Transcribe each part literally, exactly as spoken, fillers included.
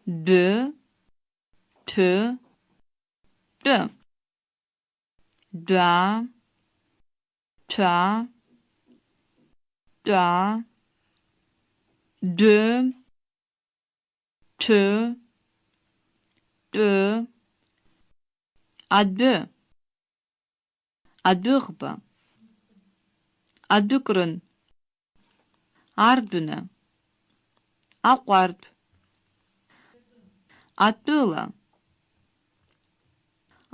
Дә, ҭәы, тәы. Дәа, ҭәа, тәа, дәы, ҭәы, тәы, адәы, адәыӷба, адәыкрын, ардәына, аҟәардә, атәыла,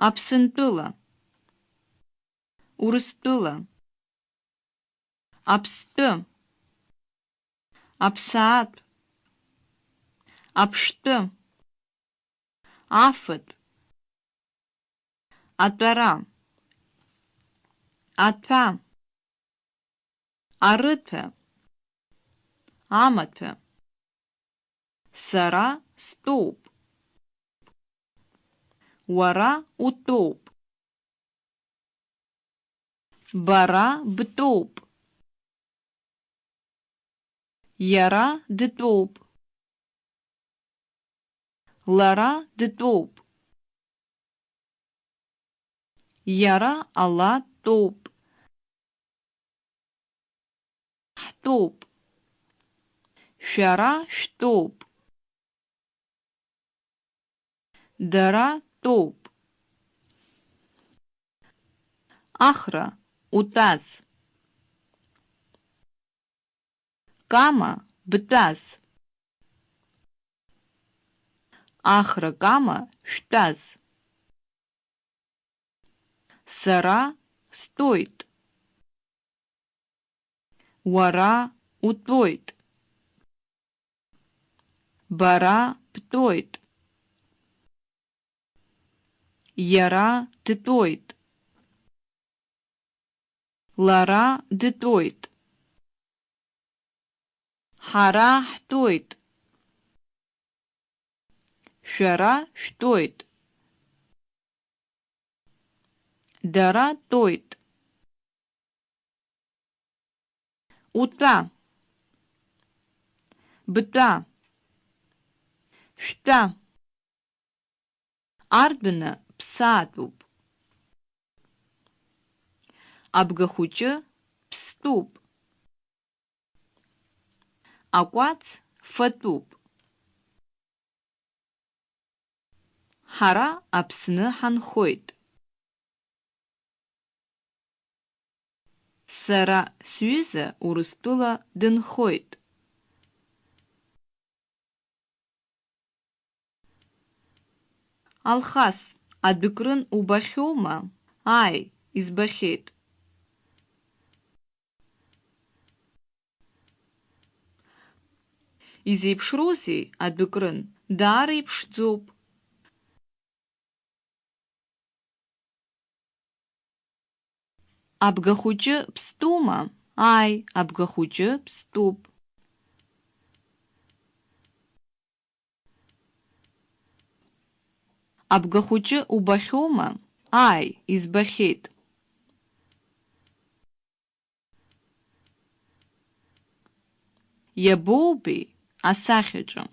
Аԥсынтәыла, Урыстәыла, Аԥстәы, Аԥсаатә, Аԥштәы, Афатә, Атәара, Аҭәа, Арыҭәа, Амаҭәа. Сара стәоуп. Уара утәоуп. Бара бтәоуп. Иара дтәоуп. Лара дтәоуп. Иара ала дтәоуп. Ҳтәоуп. Шәара шәтәоуп. Дара тәоуп. Ахра утәаз. Кама бтәаз. Ахра кама шәтәаз. Сара стәоит. Уара утәоит. Бара бтәоит. Иара дтәоит. Лара дтәоит. Ҳара ҳтәоит. Шәара шәтәоит. Дара тәоит. Утәа. Бтәа. Шәтәа. Ардәына ԥсаатәуп. Абгахәыҷы ԥстәуп. Акәац фатәуп. Ҳара Аԥсны ҳанхоит. Сара сҩыза Урыстәыла дынхоит. Алхас, адәыкрын убахьоума? Ааи, избахьеит. Изеиԥшроузеи адәыкрын? Даара иԥшӡоуп. Абгахәыҷы ԥстәума? Ааи, абгахәыҷы ԥстәуп. Абгахәыҷы убахьоума? Ааи, избахьеит. Иабоубеи асахьаҿы?